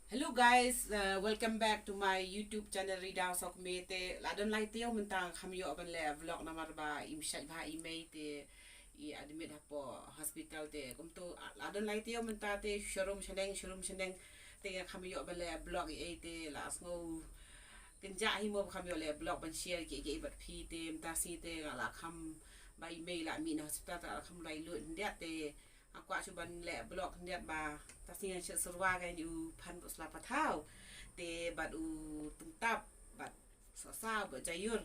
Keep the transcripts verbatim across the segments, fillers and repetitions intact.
Hello guys, uh, welcome back to my YouTube channel Rida Sokme. Te la don lai taïew mynta kham ïoh ban leh vlog namar ba im shait bha i mei te i admit hapoh hospital te kumto la don lai taïew mynta te sharum shaneng sharum shaneng te kham ïoh ban leh vlog i ei te la sngew kynjah hi mo kham ïoh leh vlog ban share ki ki bad phi te mynta sngi te la kham ba i mei la mih na hospital te la kham lai lut hyndiat te Nga kwah shu ban leh vlog hyndiat ba ta sngi ngan shet syrwa ka ïa u phan bad sla pathaw te bad u tungtap bad sosa bad jaiur.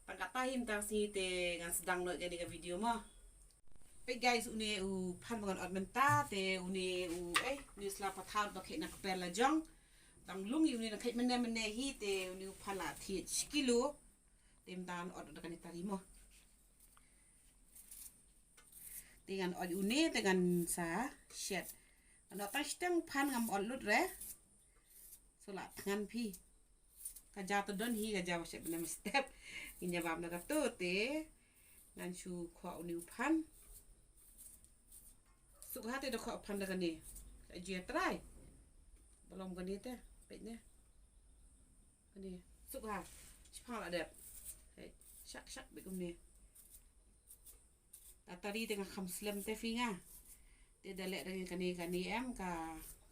Tang kata hi mynta sngi te ngan sdang noh ïa kane ka video mo. Peit guys, une u phan ba ngan ot mynta te une u, eh, une u sla pathaw ba khet na kper la jong. Tang lung ïa une na khet mynne mynne hi te une u phan la thied shi kilo. Te mynta ngan ot da kane tari mo. Te ngan ot une te ngan sa shet. Ngan ot tang shiteng phan ngam ot lut re. So la thngan phi. Ka ja to don hi ka ja ba shet bna step. Ngin ïa bam da kato te ngan shu khoh une u phan. Suk ha te da khoh phan da kane. Ka jia trai. Balom kane te peit ne. Kane suk ha. Shipang la dep. Hei, shak shak bit kumne. Ta tari te nga kham slem te phi nga. Te da leh da kane kane em ka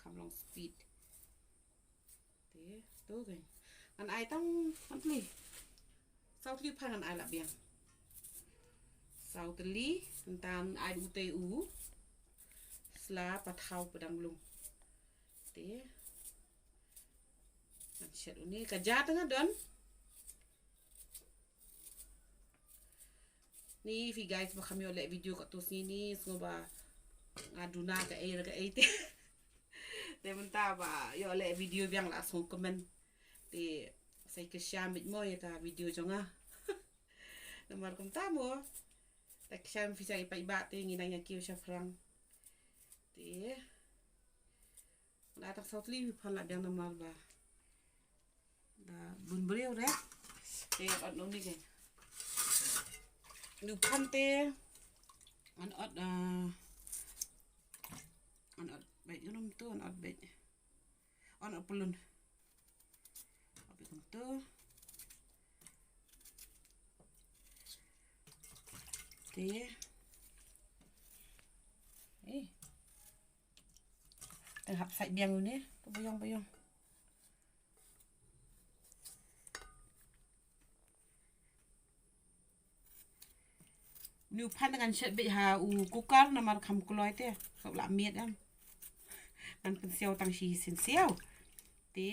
kham long speed. Te to kane. Ngan ai tang ngan pli. Saw tylli phan ngan ai la biang. Saw tylli ntan ai u te u. Sla pathaw padang lung. Te ngan shet une ka ja te nga don. Ni phi guys ba kham ïoh leh video ka tu sini sngo ba nga duna ka ei ka ei te. Te mynta ba ïoh leh video biang la sngo comment. Te sai ke share mit mo ïa ka video jong nga. Namar kumta mo. Ta ke share phi sai pai ba te ngi nang ïa kiu shaphrang. Te. La tak saw tylli phan la biang namar ba. Da bun briew re. Te ot nong ni ke. Nu phan te. An ot, ah, an ot bait num tu an ot bait. An ot pulun. Ot bait num tu. Te. Eh. Tang hap sait biang une. Tu bayong bayong. Une u phan ngan shet beit ha u cooker namar kham kloi te. Sop la miet em. Ngan pynsiaw tang shi sien siaw. Te.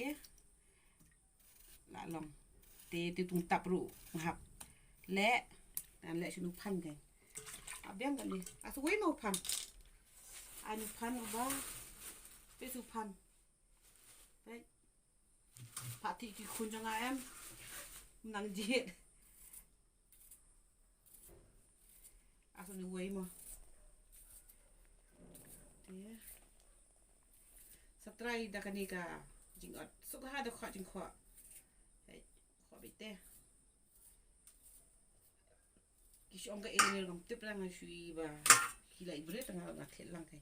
La long. Te te tung tap ruh nga hap. Leh. Ngan leh shu nu phan kan. Abiang kan ni. Asu wei ma u phan. Ai nu phan uba. Pe su phan. Peit. Pha ti ki khun jong nga em. Nang jied. Asu ni wei mo. Te. Sa trai da kane ka jingot. Suk ha da khoh jingkhoh. Hei, khoh beit te. Ki shu ong ka area ngam tip ra nga shu i ba ki lai bret nga nga thied lang kai.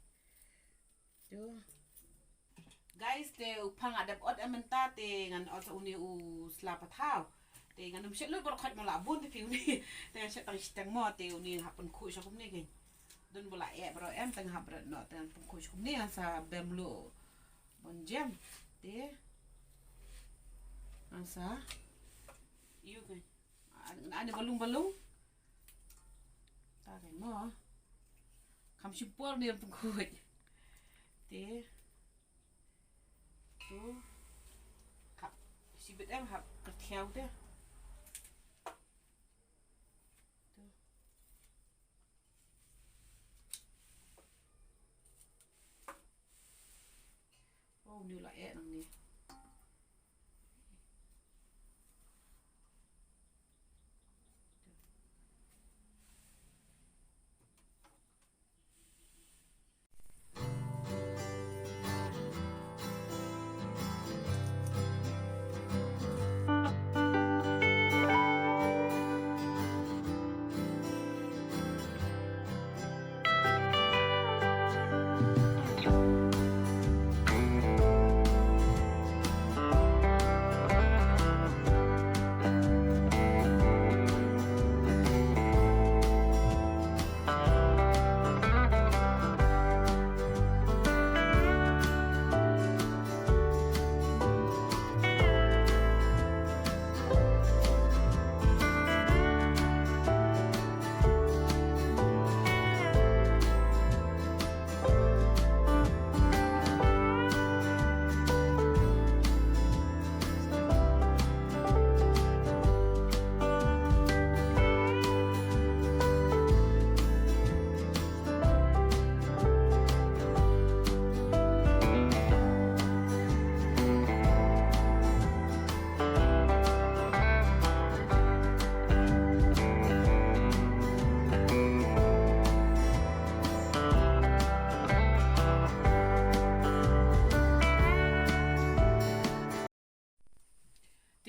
Guys, te u phan nga dep ot em mynta te ngan ot sa une u sla pathaw. Te ngan ym shet lut bor khot mo la bun te phi une. Te ngan shet tang shiteng mo te une nga hap pynkhuh sha kumne ke. Don bo la eh bro em te nga hap bret no te ngan pynkhuh sha kumne ngan sa bem lo. Bon jem. Te. Ngan sa. Yu ke. Ani balung balung. Ta kai mo. Kham shi por ni pung khuid. Te. Tu. Hap. Shi bit em hap kerthiaw te. Tu. Oh, ni la eh nang ni.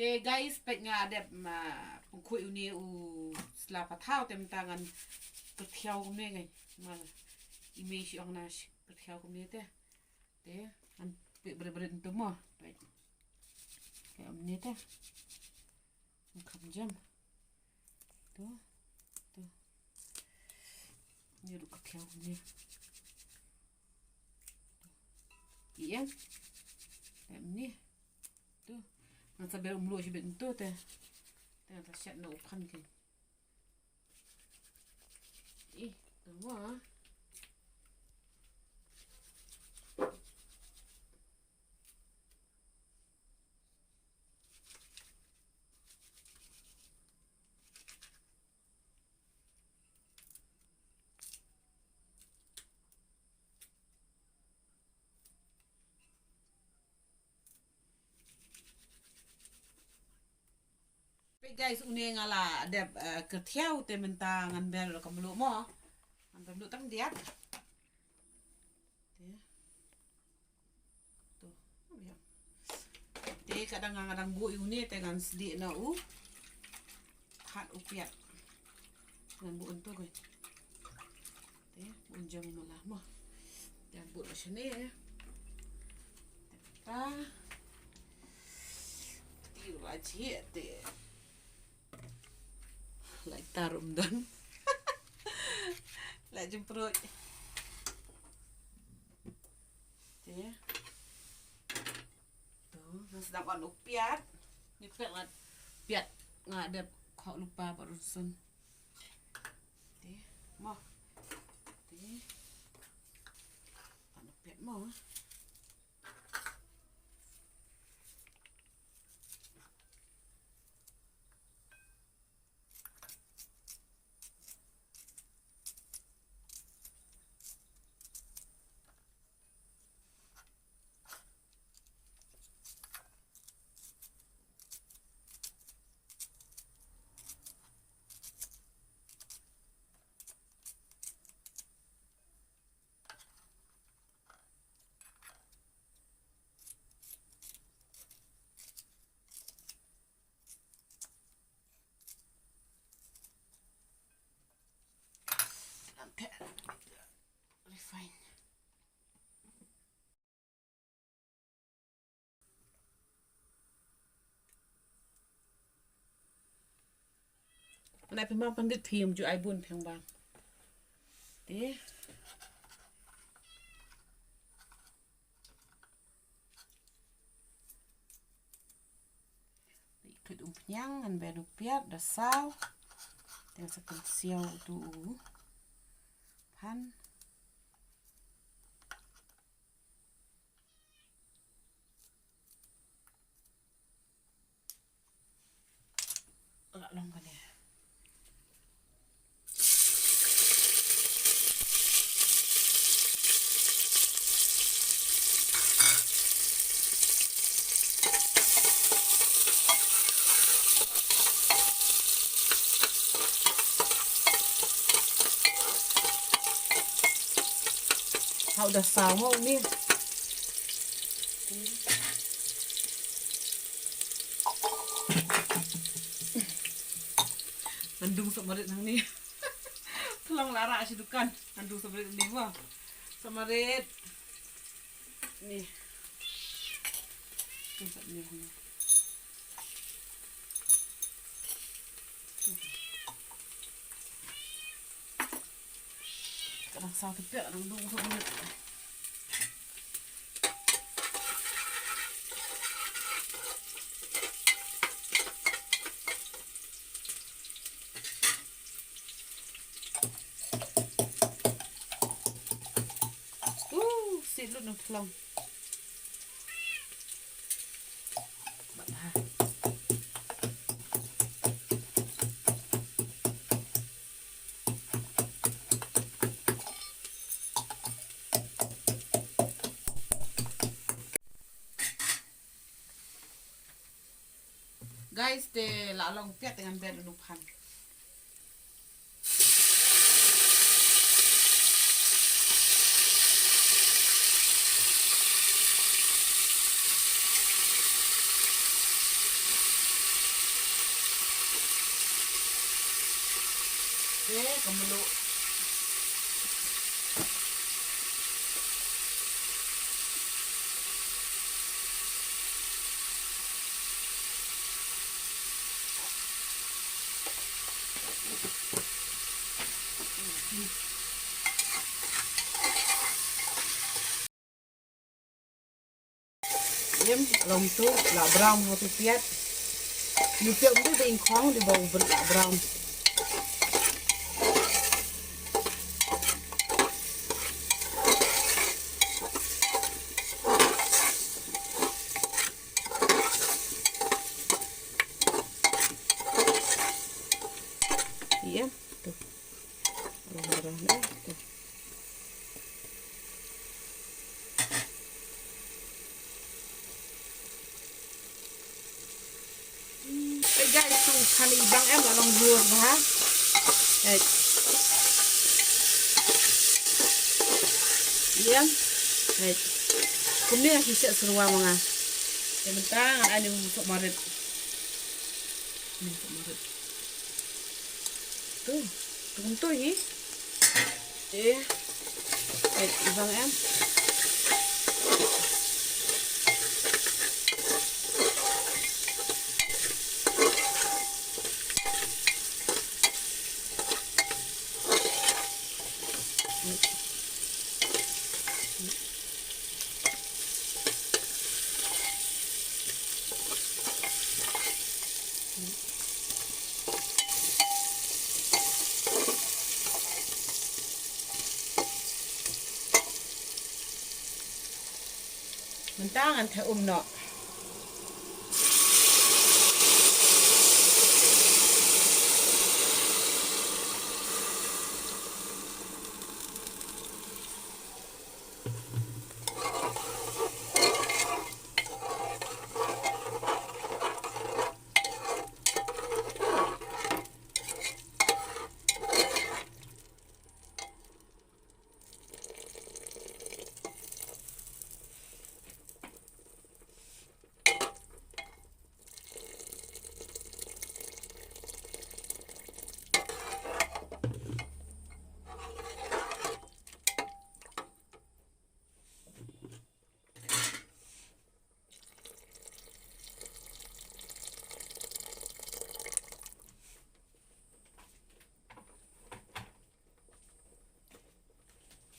Eh, guys, peit nga dep ma pynkhoi une u sla pathaw te mynta ngan kyrthiaw kumne ngan. Ma i mei shi ong na shi kyrthiaw kumne te. Te ngan peit bret bret ntu mo. Peit. Te kumne te. Ngan kham jam. Tu. Tu. Ni ruh kyrthiaw kumne. Ïa. Te kumne. Tu. Ngan sa ber umluh shibit ntu te. Te ngan sa shet noh u phan ke. Ih, tangwa. Peit guys, une nga la dep, eh, kyrthiaw te mynta ngan ber ka mluh mo. Ngan ber mluh tang diat. Te. Tu. Te ka dang nga dang buh ïa une te ngan sdieh noh u. Khat u piat. Ngan buh un tu kan. Te, un jam ma la mo. Te buh la shane. Te ta. Ti la ji te. Lai tarum don. Lai jempruit. Te. Tu, nga sdang wan u piat. Ni piat nga, piat nga dep khok lypa ba run sun. Te, mo. Te. Wan u piat mo. Refine. Nai phi ma pandit phi ym ju ai bun phi ong ba. Te. Kit umphniang ngan ber u piat da saw. Te sa kynsiaw utu u phan. La long kane. Hau da saw mo ni. Ngan dung samarit hangne. Tang la rah sha dukan. Ngan dung samarit hangne mo. Samarit. Ni. Kan sat ni hangne. Ka dang saw te pek, ka dang dung samarit. Uh, sit lut nang thlong. Bad ha. Guys, te la long piat te ngan ber u phan. Te ka mluh. Im, long tu la brown ha tu piat. Ni piat tu dei khong dei bau ber la brown. Iya, tu. Long brown eh, tu. Hey guys, tu khani bang em la long jur bha. Hey. Iya. Hey. Kumne ki sek serwa manga. Te mynta ngan ani sok marit. Ni sok marit. Tu, tu kumtu hi. Eh. Eh, ibang em. Mynta ngan theh um noh.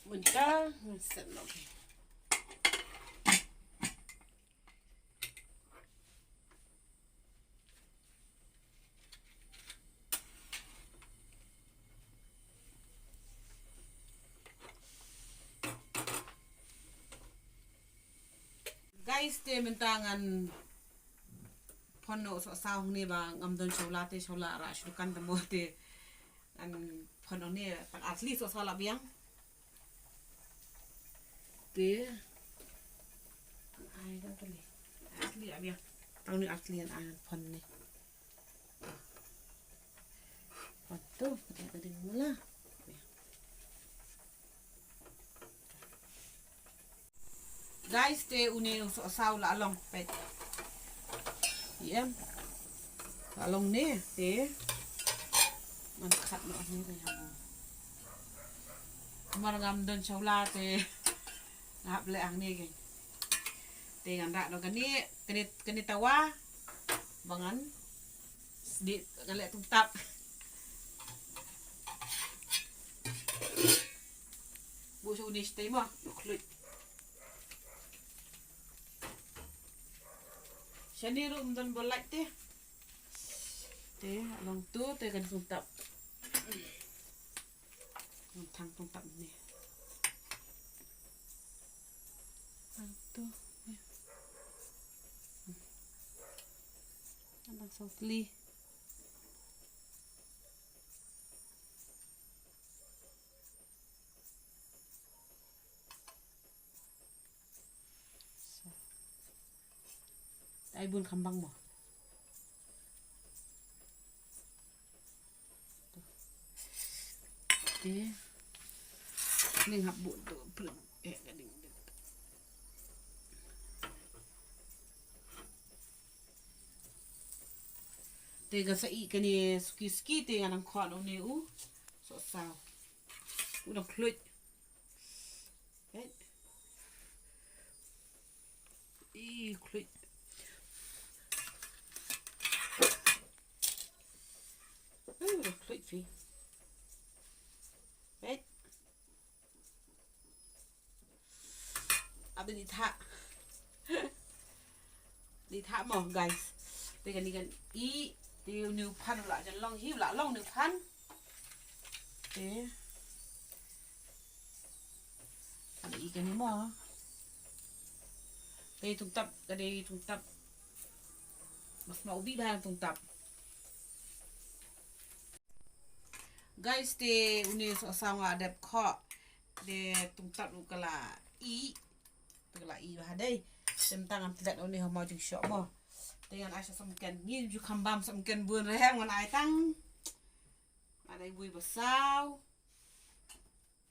Mynta ngan set noh. Guys, te mynta ngan pon noh sohsaw hangne ba ngam don shawla te shawla rah shu dukan te mo te ngan pon noh ne tang ar tylli sohsaw la biang. Te ai tang ar tylli, ar tylli la biang. Tang ne ar tylli ngan ai pon ne. Pon tu ka ding mula. Guys, te une u sohsaw la long peit. Ïa. La long ne te. Man khat noh ne te ha. Mar ngam don shawla te. Nga hap leh hangne kein. Te ngan rah noh kane, kane, kane tawa. Ba ngan sdie ngan leh tungtap. Buh sha une shatei mo, u khluit. Shane ruh ym don ba lait te. Te, long tu, te kan tungtap. Ngan thang tungtap ne. Thang tu, ne. Ngan thang song kli. Ai bun khambang mo. Te. Ning hap bun tu prem. Eh, ka ding ding. Te ka sa i kane suki suki te ngan nang khot une u. Sohsaw. U dang khluit. Peit. I khluit. U dang khluit phi. Peit. Ap dei thah. Dei thah mo, guys. Te kane kan i, te une u phan u la jan long hi, u la long une u phan. Te. Ka dei kane mo. Ka dei tungtap, ka dei tungtap. Mas ma u bih bha tungtap. Guys, te une sohsaw nga dep khoh. Te tungtap u ka la i. Te ka la i bha dei. Te mynta ngan tlet une ha maw jingshoh mo. Te ngan ai sha Sohmynken. Ngim ju kham bam Sohmynken bun re, ngan ai tang. Ngan ai bui ba saw.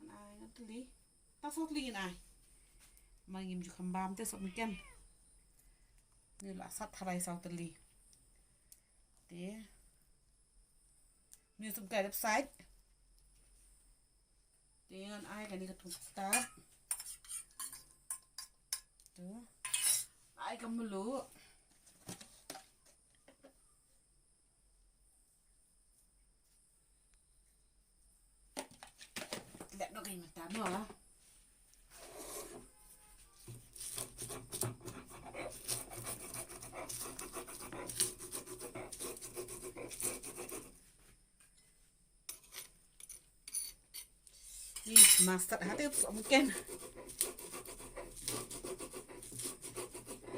Ngan ai ngan tylli. Tang saw tylli ngan ai. Ma ngim ju kham bam te Sohmynken. Une la sat tharai saw tylli. Te. Une Sohmynken dep sait. Te ngan ai kane ka tungtap. Tu. Ai ka mluh. Leh noh ka ïing mynta mo. Ih, mustard ha te Sohmynken.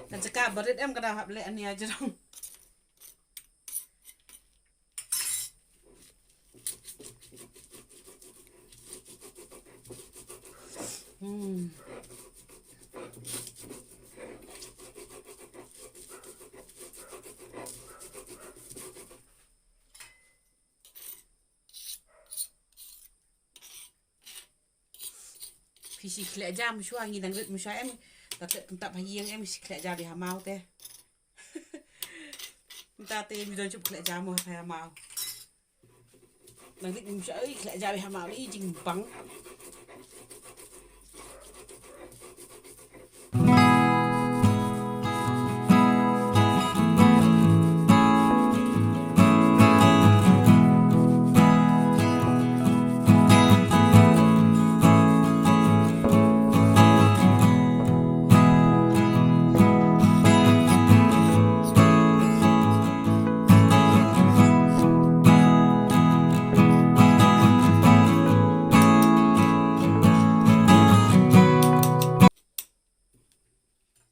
Kan jaka barit em ka da hap leh ania jrong. Hmm. Phi shi khleh ja mynshuwa, ngi dang rit mynshuwa em. Ka khleh tymtap ha ïing em, shi khleh ja beit ha maw te. Mynta te ngi don shuh khleh ja mo ha maw. Dang rit mynshuwa, ei khleh ja beit ha maw, ei jingbang.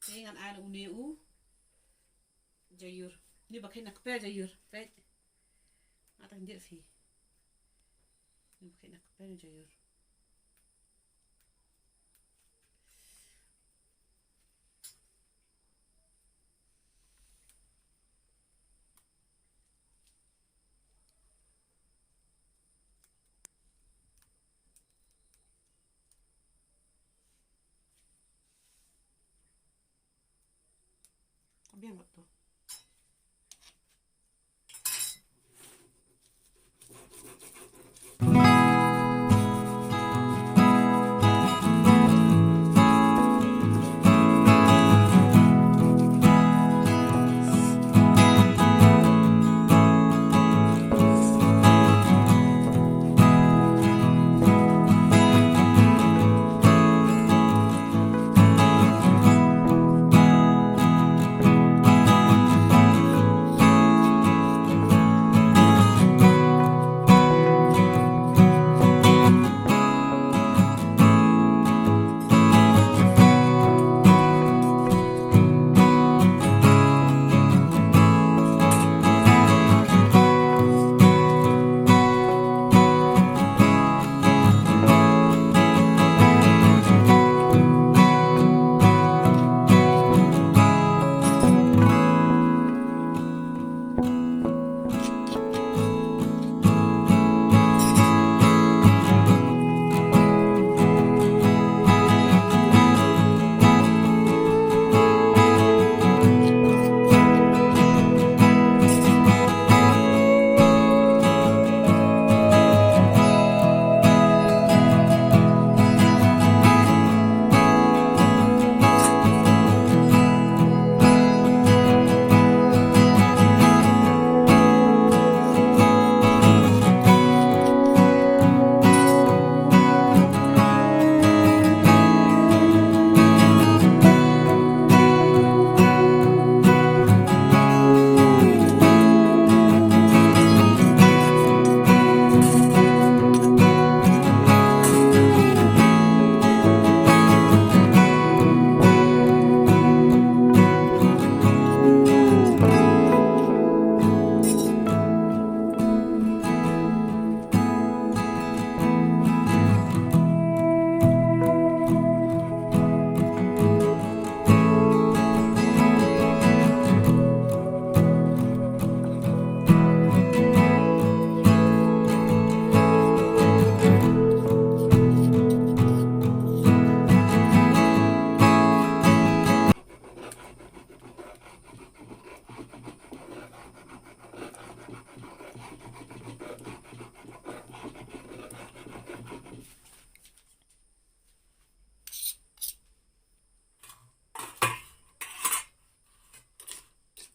Te ngan ai une u jaiur. Une ba kheit na kper jaiur. Peit. Nga tang jait phi. Une ba kheit na kper jaiur. Ka biang bad to.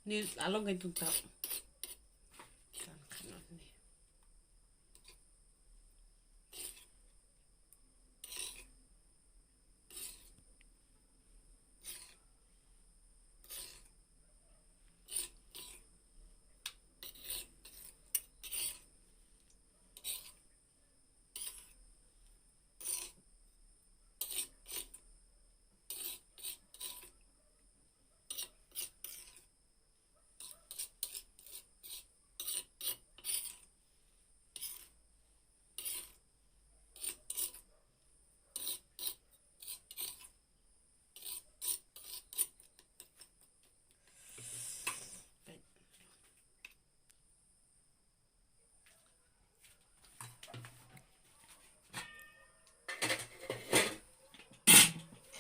Ni la long kein tungtap. Kan kan ni.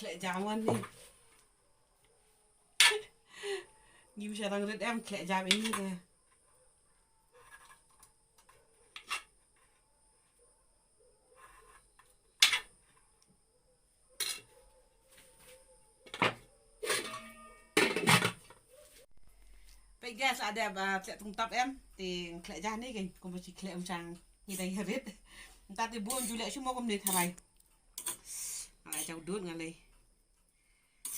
Khleh jam wan ni. Ngim sha dang rit em khleh jam ini te. Peit guys, la dep, ah, khleh tungtap em, te khleh ja ni kein, kumba shi khleh um shang ni dang rit. Nta te bun ju leh shu mo kumne tharai. Nga la jaw dud nga lei.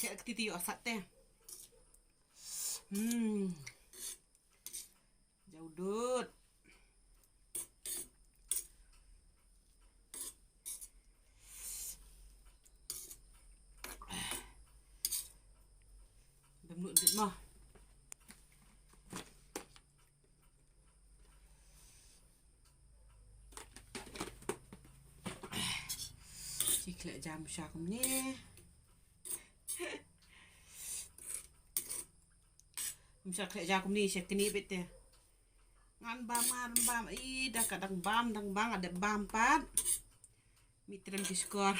Khleh kti ti ïoh sat te. Hmm. Jaw dud. Dam lut bit mo. Shi khleh jam sha kumne. Misa khleh ja kumne sha kine bit te. Ngan bam ngan bam i da ka dang bam dang bam ada bam pat. Mi trem ki skor.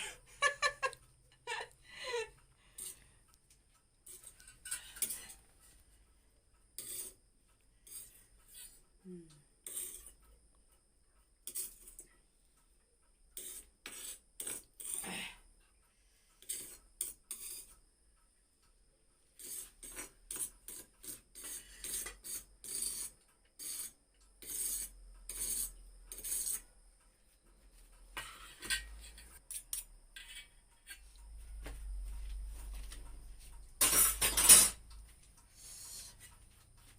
Hmm.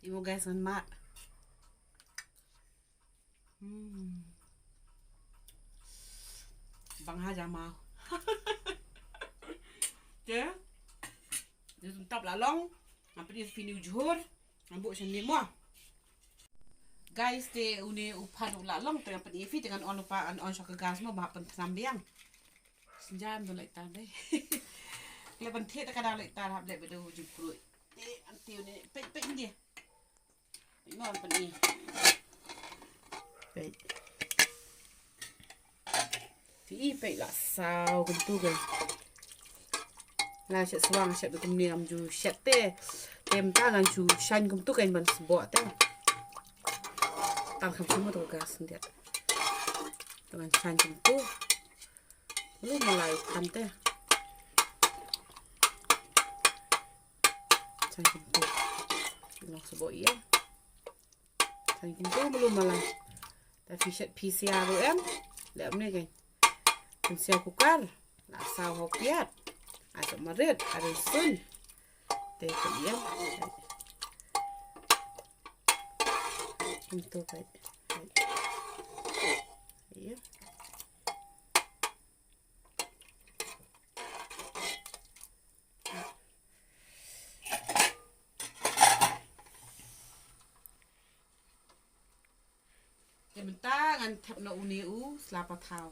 Imo guys, ngan mad. Hmm. Bang ha jama. Te. Ni tap la long. Ngan pynïa phi ni u jhur. Ngan buh sha ni mo. Guys, te une u phan u la long te ngan pynïa phi te ngan on u pa, ngan on sha ka gas mo ba pynthnam biang. Sinjan do lek ta dei. Lek ban thied ka da lek ta hap lek ba do ju kruid. Te anti une peit peit ni. Peit mo peit ni. Peit. Phi i peit la saw kumtu kein. La shet swang shet kumne ngam ju shet te. Te mynta ngan ju shaiñ kumtu kein ban sboh te. Tang kham simo to gas ndiat. Te ngan shaiñ kumtu. Lu malai kan te. Shaiñ kumtu. Long sboh ïa. Shaiñ kumtu mulu malai. Ta phi shet phi sia ruh em. Leh kumne kein. Pynsiaw kukar. La saw hok piat. Ai sop marit. Ai rynsun. Te kumne em. Kumtu kein. Ïa. Te mynta ngan thep noh une u sla pathaw.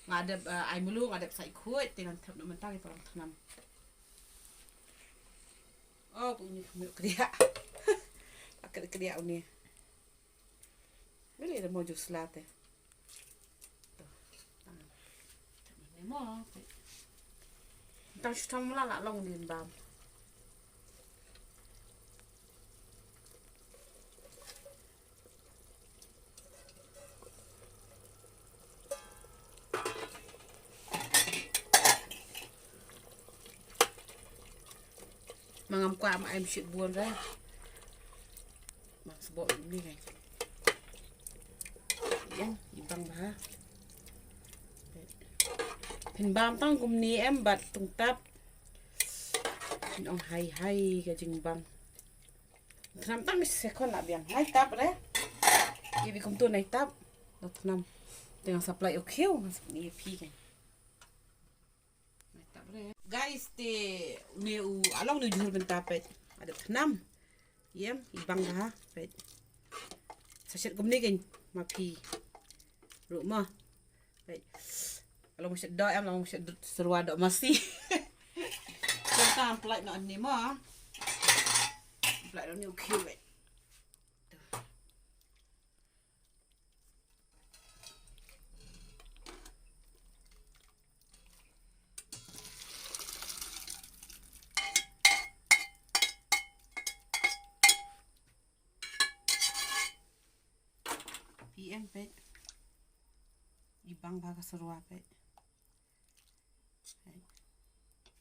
Nga dep, eh, ai mulu nga dep sait khuid te ngan thep noh mynta ngi parang thnam. Oh, ku ini kami kriak. Akar kriak une. Beli ada mau jus latte. Tuh, tangan. Ni mo. Tang shu tam la la long din bam. Ma ngam kwah ma ai mshit bun re. Bang sboh kumne kai. Ïa, i bang bha. Phin bam tang kumne em bad tungtap. Phin ong hai hai ka jingbang. Thnam tang mi se khon la biang. Nai tap re. Ïa bi kumtu nai tap. Da thnam. Teng supply u khiu ngan sap ni phi kai. Guys, te une u along ne u jhur bynta peit. Ada thnam. Ïem, i bang ha peit. Sa shet kumne kein ma phi. Ruh ma. Peit. Along ma shet doh em, along ma shet syrwa doh masi. Bynta am plait noh ne ma. Plait noh ne u khiu peit. Phi em peit. I bang bha ka syrwa peit.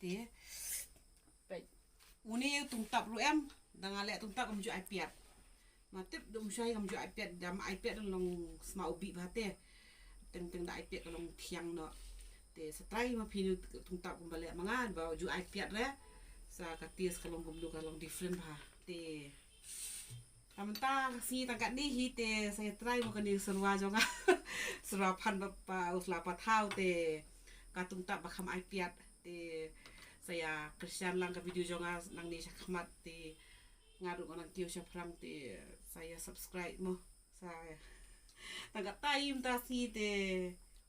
Te peit. Une u tungtap ruh em. Da nga leh tungtap kam ju ai piat. Ma tip dum shai kam ju ai piat, da ma ai piat da long sma u bih bha te. Teng teng da ai piat ka long thiang noh. Te sa try ma phi ne u tungtap kumba leh ma nga ba ju ai piat re. Sa ka taste ka long kumno, ka long different bha. Te Ka mynta ka sngi tang katne hi te sa ïa try mo kane syrwa jong nga. Syrwa phan ba pa u sla pa thaw te ka tungtap ba kham ai piat te sa ïa kyrshan lang ka video jong nga nangne sha khmat te nga ruh nga nang kiew shaphrang te sa ïa subscribe mo. Sa tang katta hi mynta sngi te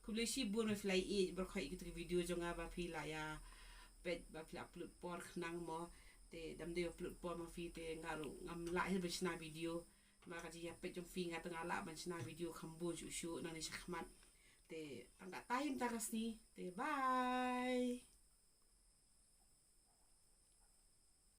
khublei shibun ba phi la ïeit baroh ïa kita ki video jong nga ba phi la ïa peit ba phi la upload por khnang mo. Te dam dei upload por ma phi te nga ruh ngam lah hi ban shna video. Ma ka jingïapeit jong phi nga te nga lah ban shna video kham bun shuh shuh nangne sha khmat. Te tang katta hi mynta ka sngi. Te bye.